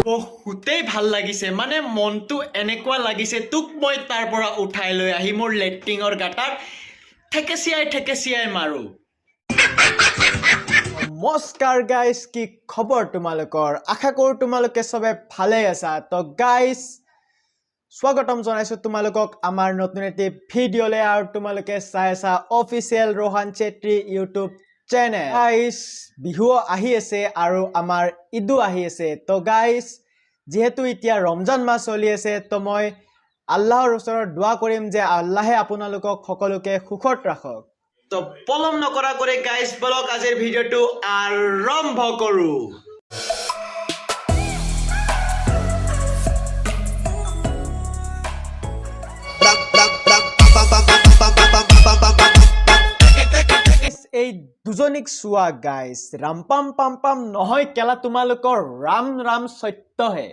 বহুতেই ভাল লাগিছে, মানে মনটো এনেকুৱা লাগিছে তোক মই তাৰ পৰা উঠাই লৈ আহি মোৰ লেট্ৰিনৰ গাঁতাত ঠেকেচিয়াই ঠেকেচিয়াই মাৰোঁ। নমস্কাৰ গাইজ, কি খবৰ তোমালোকৰ? আশা কৰোঁ তোমালোকে চবে ভালেই আছা। তো গাইজ, স্বাগতম জনাইছোঁ তোমালোকক আমাৰ নতুন এটি ভিডিঅ'লৈ আৰু তোমালোকে চাই আছা official Rohan Chetri YouTube channel. Guys, Bihu আহি আছে আৰু আমাৰ ঈদো আহি আছে। তো গাইজ, যিহেতু এতিয়া ৰমজান মাহ চলি আছে, তো মই আল্লাহৰ ওচৰত দোৱা কৰিম যে আল্লাহে আপোনালোকক সকলোকে সুখত ৰাখক। তো পলম নকৰা কৰি গাইজ, বলক আজিৰ ভিডিঅ'টো আৰম্ভ কৰোঁ। এই দুজনীক চোৱা গাইজ, ৰামপাম পাম পাম নহয় কেলা, তোমালোকৰ ৰাম ৰাম সত্যহে।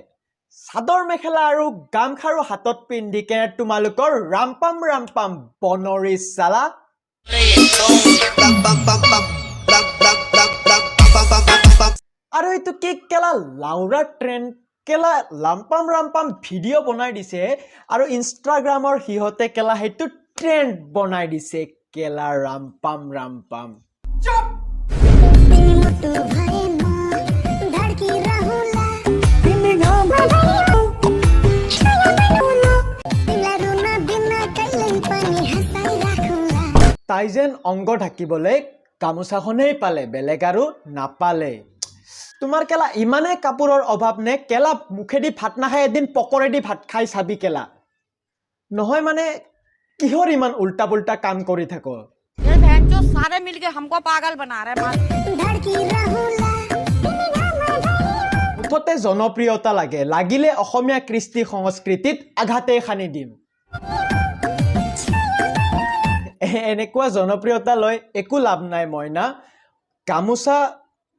চাদৰ মেখেলা আৰু গামখাৰু হাতত পিন্ধি কেনে তোমালোকৰ ৰামপাম ৰামপাম বনৰী চালা। আৰু এইটো কি কেলা লাউৰা ট্ৰেণ্ড কেলা, লাম্পাম ৰামপাম ভিডিঅ' বনাই দিছে আৰু ইনষ্টাগ্ৰামৰ সিহঁতে কেলা সেইটো ট্ৰেণ্ড বনাই দিছে কেলা ৰামপাম ৰামপাম। मुट्टु भरिमा धड्की रहुला, तिमीलाई रुन दिन कहिल्यै पनि हँसाइराखौँला। তাই যেন অংগ ঢাকিবলৈ গামোচাখনেই পালে, বেলেগ আৰু নাপালে। তোমাৰ কেলা ইমানেই কাপোৰৰ অভাৱ নে কেলা? মুখেদি ভাত নাখাই এদিন পকৰেদি ভাত খাই চাবি কেলা। নহয় মানে কিহৰ ইমান উল্টা পুল্টা কাম কৰি থাক? ये बहन जो सारे मिलके हमको पागल बना रहे हैं। धड्की रहुला। মুঠতে জনপ্ৰিয়তা লাগে, লাগিলে অসমীয়া কৃষ্টি সংস্কৃতিত আঘাতেই সানি দিম। এনেকুৱা জনপ্ৰিয়তা লৈ একো লাভ নাই মইনা। গামোচা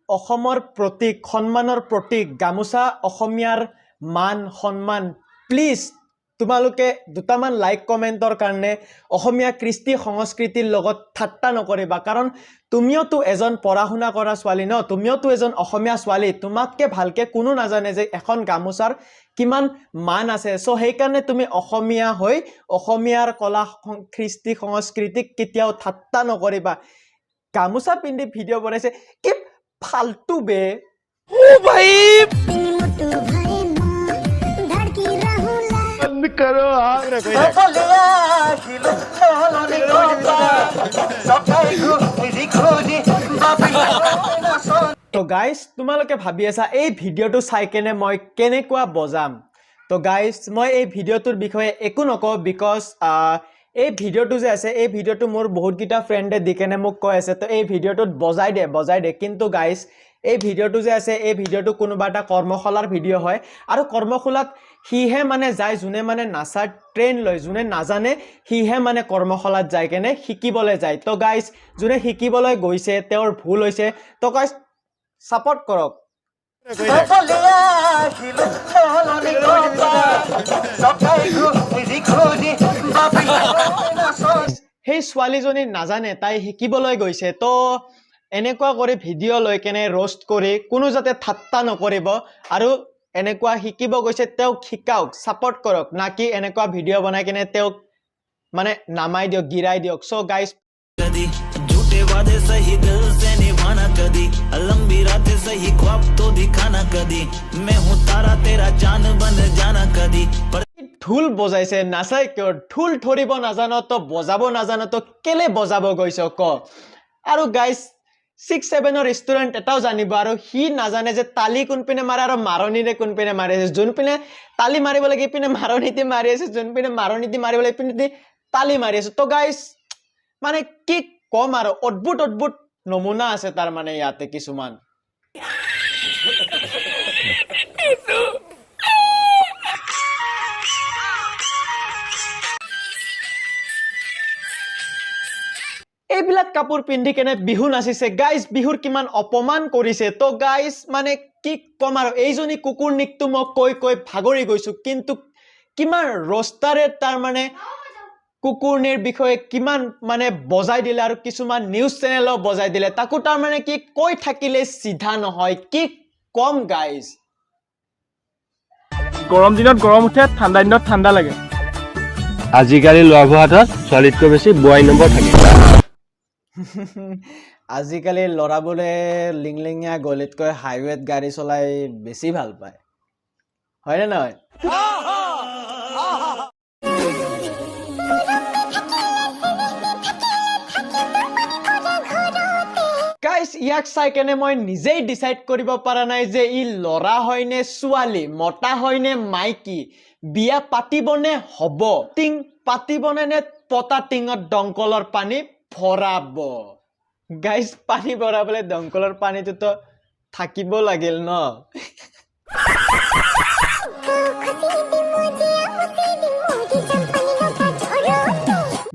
অসমৰ প্ৰতীক, সন্মানৰ প্ৰতীক। গামোচা অসমীয়াৰ মান সন্মান। প্লিজ, তোমালোকে দুটামান লাইক কমেণ্টৰ কাৰণে অসমীয়া কৃষ্টি সংস্কৃতিৰ লগত ঠাট্টা নকৰিবা, কাৰণ তুমিওতো এজন পঢ়া শুনা কৰা ছোৱালী ন, তুমিওতো এজন অসমীয়া ছোৱালী। তোমাতকৈ ভালকৈ কোনো নাজানে যে এখন গামোচাৰ কিমান মান আছে। চ' সেইকাৰণে তুমি অসমীয়া হৈ অসমীয়াৰ কলা কৃষ্টি সংস্কৃতিক কেতিয়াও ঠাট্টা নকৰিবা। গামোচা পিন্ধি ভিডিঅ' বনাইছে, কি ফাল্টু বে। तिमी मुटु भरिमा धड्की रहुला। তো গাইজ, তোমালোকে ভাবি আছা এই ভিডিঅ'টো চাই কেনে মই কেনেকুৱা বজাম। তো গাইজ, মই এই ভিডিঅ'টোৰ বিষয়ে একো নকওঁ, because এই ভিডিঅ'টো যে আছে, এই ভিডিঅ'টো মোৰ বহুতকেইটা ফ্ৰেণ্ডে দি কেনে মোক কৈ আছে, তো এই ভিডিঅ'টোত বজাই দে, বজাই দে। কিন্তু গাইজ, এই ভিডিঅ'টো যে আছে, এই ভিডিঅ'টো কোনোবা এটা কৰ্মশালাৰ ভিডিঅ' হয় আৰু কৰ্মশালাত সিহে মানে যায় যোনে মানে নাচাৰ ট্ৰেইন লয়। যোনে নাজানে সিহে মানে কৰ্মশালাত যাই কেনে শিকিবলৈ যায়। তো গাইজ, যোনে শিকিবলৈ গৈছে তেওঁৰ ভুল হৈছে, তো গাইজ ছাপৰ্ট কৰক। সেই ছোৱালীজনী নাজানে, তাই শিকিবলৈ গৈছে। তো এনেকুৱা কৰি ভিডিঅ' লৈ কেনে ৰ'ষ্ট কৰি কোনো যাতে ঠাট্টা নকৰিব আৰু এনেকুৱা শিকিব গৈছে তেওঁক শিকাওক, ছাপৰ্ট কৰক, না কি এনেকুৱা ভিডিঅ' বনাই কেনে তেওঁক মানে নামাই দিয়ক, গিৰাই দিয়ক। চ' গাইজ, कदी झूठे वादे सही दिल से निभाना, कदी लंबी रातें सही ख्वाब तो दिखाना, कदी मैं हूँ तारा तेरा चांद बन जाना, कदी पर ঢোল বজাইছে নাচাই কিয়? ঢোল ধৰিব নাজান তো, বজাব নাজান তো কেলে বজাব গৈছ ক? আৰু গাইজ, 6-7ৰ ষ্টুডেণ্ট এটাও জানিব আৰু সি নাজানে যে তালি কোনপিনে মাৰে আৰু মাৰণিৰে কোনপিনে মাৰি আছে। যোনপিনে তালি মাৰিব লাগে ইপিনে মাৰণি দি মাৰি আছে, যোনপিনে মাৰণি দি মাৰিব লাগে ইপিনে দি তালি মাৰি আছে। তো গাইজ, মানে কি ক'ম আৰু, অদ্ভুত অদ্ভুত নমুনা আছে তাৰ মানে ইয়াতে কিছুমান। এইবিলাক কাপোৰ পিন্ধি কেনে বিহু নাচিছে। গাইজ, বিহুৰ কিমান অপমান কৰিছে। তো গাইজ, মানে কি ক'ম আৰু, এইজনী কুকুৰনিকটো মই কৈ কৈ ভাগৰি গৈছো, কিন্তু কিমান ৰষ্টাৰে তাৰ মানে কুকুৰনিৰ বিষয়ে কিমান মানে বজাই দিলে আৰু কিছুমান নিউজ চেনেলো বজাই দিলে। তাকো তাৰমানে কি কৈ থাকিলে চিধা নহয়, কি কম গাইজ। গৰম দিনত গৰম উঠে, ঠাণ্ডা দিনত ঠাণ্ডা লাগে। আজিকালি ল'ৰাবোৰৰ হাতত ছোৱালীতকৈ বেছি বোৱাৰী নম্বৰ থাকে। আজিকালি ল'ৰাবোৰে লিংলিঙীয়া গলিতকৈ হাইৱেত গাড়ী চলাই বেছি ভাল পায়, হয়নে নহয়? গাইজ, ইয়াক চাই কেনে মই নিজেই ডিচাইড কৰিব পৰা নাই যে ই ল'ৰা হয় নে ছোৱালী, মতা হয় নে মাইকী, বিয়া পাতিবনে হ'ব, টিং পাতিবনে নে পতা টিঙত দমকলৰ পানী ভৰাব। গাইজ, পানী ভৰাবলৈ দমকলৰ পানীটোতো থাকিব লাগিল ন।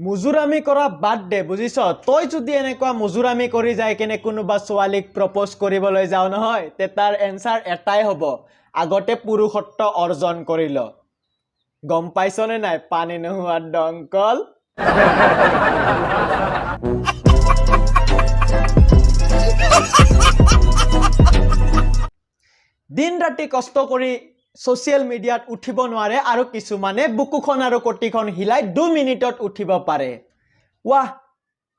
মুজুৰামি কৰা বাদ দে, বুজিছ? তই যদি এনেকুৱা মুজুৰামি কৰি যায় কেনে কোনোবা ছোৱালীক প্ৰপ'জ কৰিবলৈ যাওঁ নহয়, তে তাৰ এনচাৰ এটাই হ'ব, আগতে পুৰুষত্ব অৰ্জন কৰি ল। গম পাইছনে নাই পানী নোহোৱা দমকল? দিন ৰাতি কষ্ট কৰি ছ'চিয়েল মিডিয়াত উঠিব নোৱাৰে আৰু কিছুমানে বুকুখন আৰু কটিখন হিলাই 2 মিনিটত উঠিব পাৰে। ৱাহ,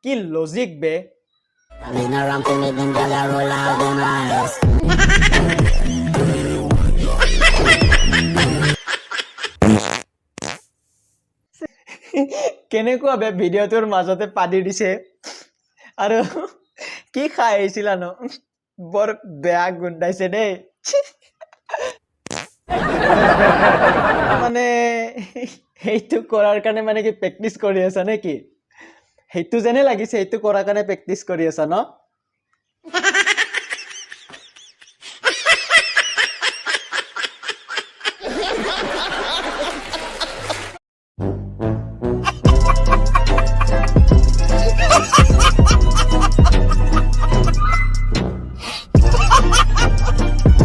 কি লজিক বে। কেনেকুৱা বে, ভিডিঅ'টোৰ মাজতে পাতি দিছে। আৰু কি খাই আহিছিলানো? বৰ বেয়া গোন্ধাইছে দেই। মানে সেইটো কৰাৰ কাৰণে মানে কি প্ৰেক্টিচ কৰি আছা নেকি? সেইটো যেনে লাগিছে, সেইটো কৰাৰ কাৰণে প্ৰেক্টিচ কৰি আছা ন?